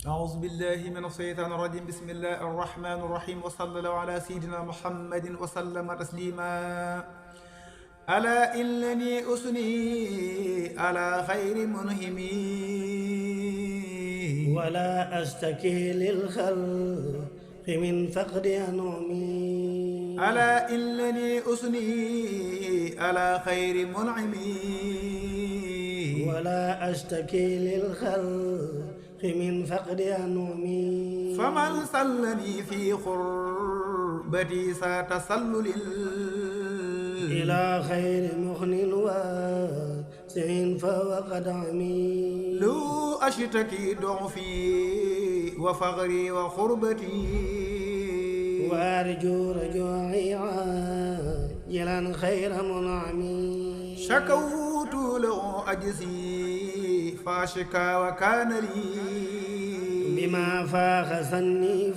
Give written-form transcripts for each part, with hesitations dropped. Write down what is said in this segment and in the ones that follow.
أعوذ بالله من الشيطان الرجيم بسم الله الرحمن الرحيم وصلى الله على سيدنا محمد وسلم تسليما ألا إنني أثني على خير منهمي ولا أشتكي للخلق من فقد أنعمي ألا إنني أثني على خير منعمي ولا أشتكي للخلق من فقد أنعمي فمن سلني في خربتي ستسلل إلى خير مغن واسع فهو قد عمي لو أشتكي ضعفي وفقري وخربتي وأرجو رجوعي عاجلا خير منعمي شكوت له أجزي فاشكى وكان لي بما فاخ سني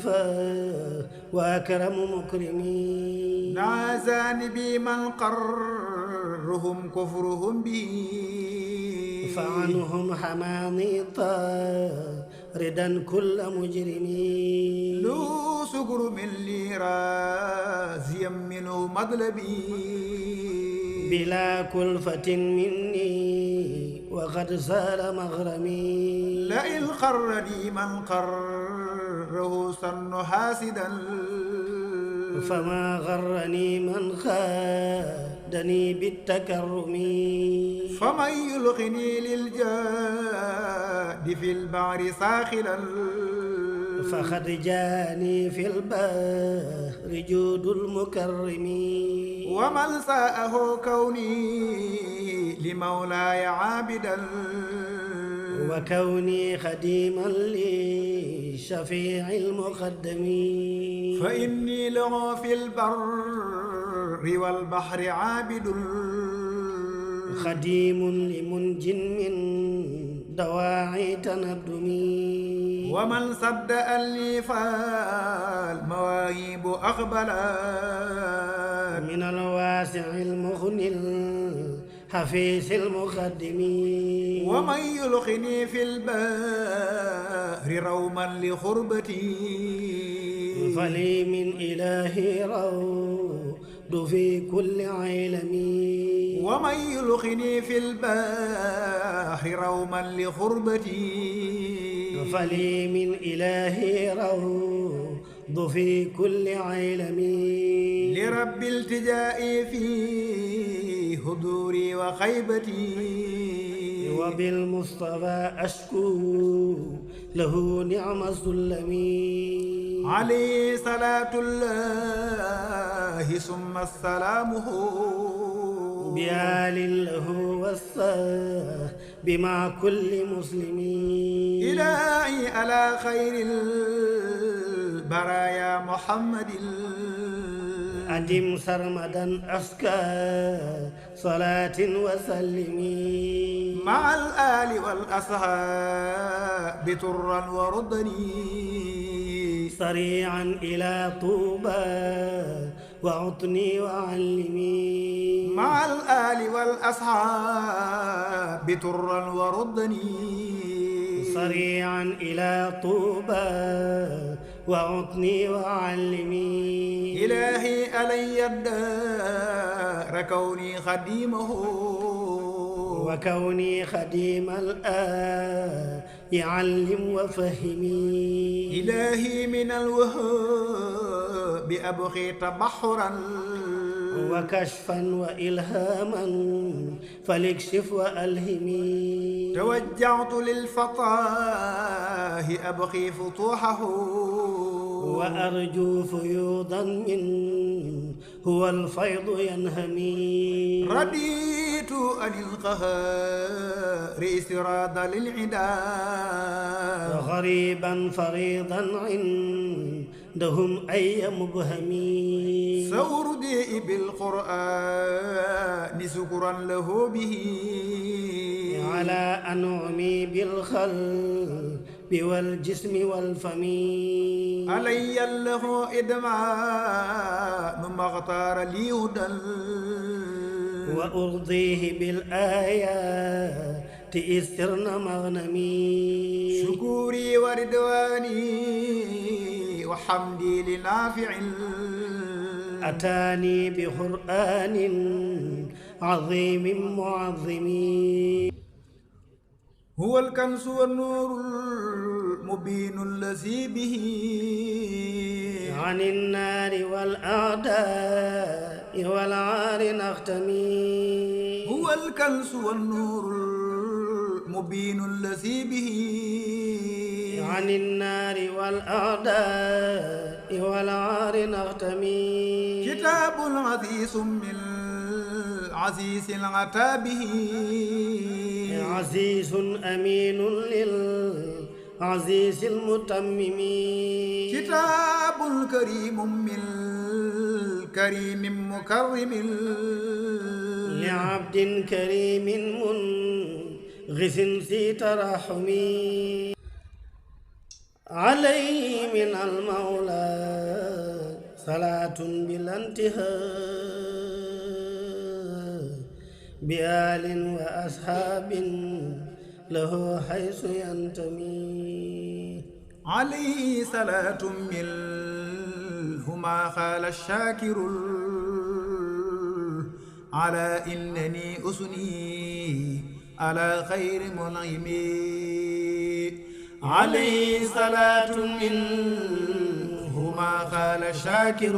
وأكرم مكرمي نازاني بمن قرهم كفرهم بي فعنهم حماني طاردا كل مجرمي لو سكر من لي رازيا منه مطلبي بلا كلفة مني وقد سال مغرمي لئن قرني من قره سن حاسدا فما غرني من خادني بالتكرم فمن يلقني للجاد في البحر ساخلا فقد جاني في البحر جود المكرم ومن ساءه كوني لمولاي عابدا وكوني خديما للشفيع المقدم فإني له في البر والبحر عابد خديم لمنج من دواعي تندمي ومن صد لي فالمواهب أقبلت من الواسع المغني الحفيظ المقدم ومن يلقني في البحر روما لخربتي فلي من إلهي رود في كل عالم ومن يلقني في البحر روما لخربتي فلي من إلهي روض في كل عالم لرب التجائي في هدوري وخيبتي وبالمصطفى أشكو له نعم سلمي عليه صلاة الله ثم السلامه بآل له بمع كل مسلم إلهي على خير البرايا محمد أدم سرمدا أزكى صلاة وسلم مع الآل والأصحاب ترا وردني سريعا إلى طوبى وعطني وعلمي مع الآل والأصحاب ترا وردني سريعا إلى طوبى وعطني وعلمي إلهي علي الدار كوني خديمه وكوني خديم الآن يعلم وفهمي إلهي من الوهاب أبغي تبحرا وكشفا وإلهاما فليكشف وألهمي توجعت للفطاه أبغي فتوحه وأرجو فيوضا من هو الفيض ينهمي رديت عن القهار إسراد للعدا وغريبا فريضا عندهم أي مبهمي سأردي بالقرآن سكرا له به على أنعمي بالخلق والجسم والفم علي له إدمان ما اغتار لي هدى وأرضيه بالآيات تئسرن مغنمي شكوري وردواني وحمدي لنافع أتاني بقرآن عظيم معظم هو الكنز والنور المبين الذي به عن النار والأعداء والعار نختمي هو الكنز والنور المبين الذي به عن النار والأعداء والعار نختمي كتاب عزيز من العزيز العتابه عزيز أمين للعزيز المتمم كتاب كريم من الكريم مكرم لعبد كريم منغث ذي ترحم عليه من المولى صلاة بلا انتهاء بآل وأصحاب له حيث ينتمي عليه صلاة منهما قال الشاكر على إنني أثني على خير منعم عليه صلاة منهما قال الشاكر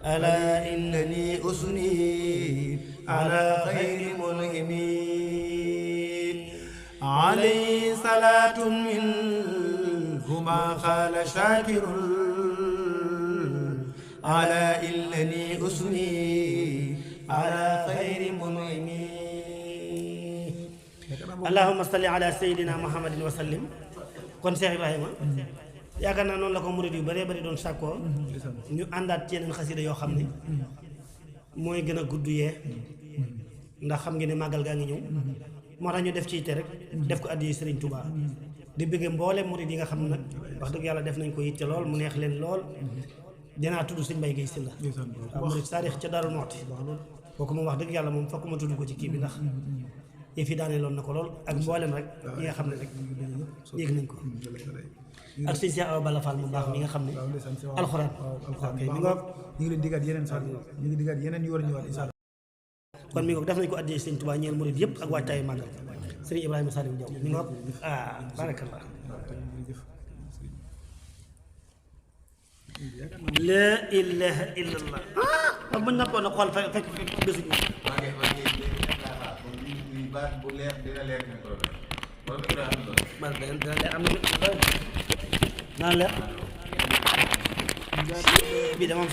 ألا إنني أثني على خير منعم عليه صلاة منهما قال شاكر على إنني أثني على خير منعم اللهم صل على سيدنا محمد وسلم kon Cheikh Ibrahima yaakaar naa noonu la ko murid yu bëree bëri doon sàkkoo ñu àndaat ci yeneen xasida yoo xam ne mooy gën a gudd yee ndax xam ngeen ne màggal gaa ngi ñëw moo tax ñu def ci yitte rek def ko addi Serigne Touba di bëgg mboolem murid yi nga xam ne nag wax dëgg yàlla def nañ ko yitte lool mu neex leen lool dinaa tudd Sëñ Mbaye Guèye Sylla waaw murid saadix ca Daaru Muxti kooku moom wax dëgg yàlla moom fokk ma tudd ko ci kii bi ndax yëf yi daane loon na ko lool ak mboolem rek yi nga xam ne rek yéeg nañ ko ak sëñ Cheikh Awa Balla Fall mu baax mi nga xam ne alxuraan mi nga ñu ngi leen diggaat yeneen sax ñu ngi diggaat yeneen yu war a ñëwaat incha allah kon mi nga def nañ ko addee sëñ Touba ñeel murid yëpp ak waajtaayu màggal sëriñ Ibrahima Saliou Diaw mi nga barakallah la ilaha illallah wax buñ nappoon na xool fekk bésuñu baat bu leer dina leer ni problème wala dina leer am na leer bi de moom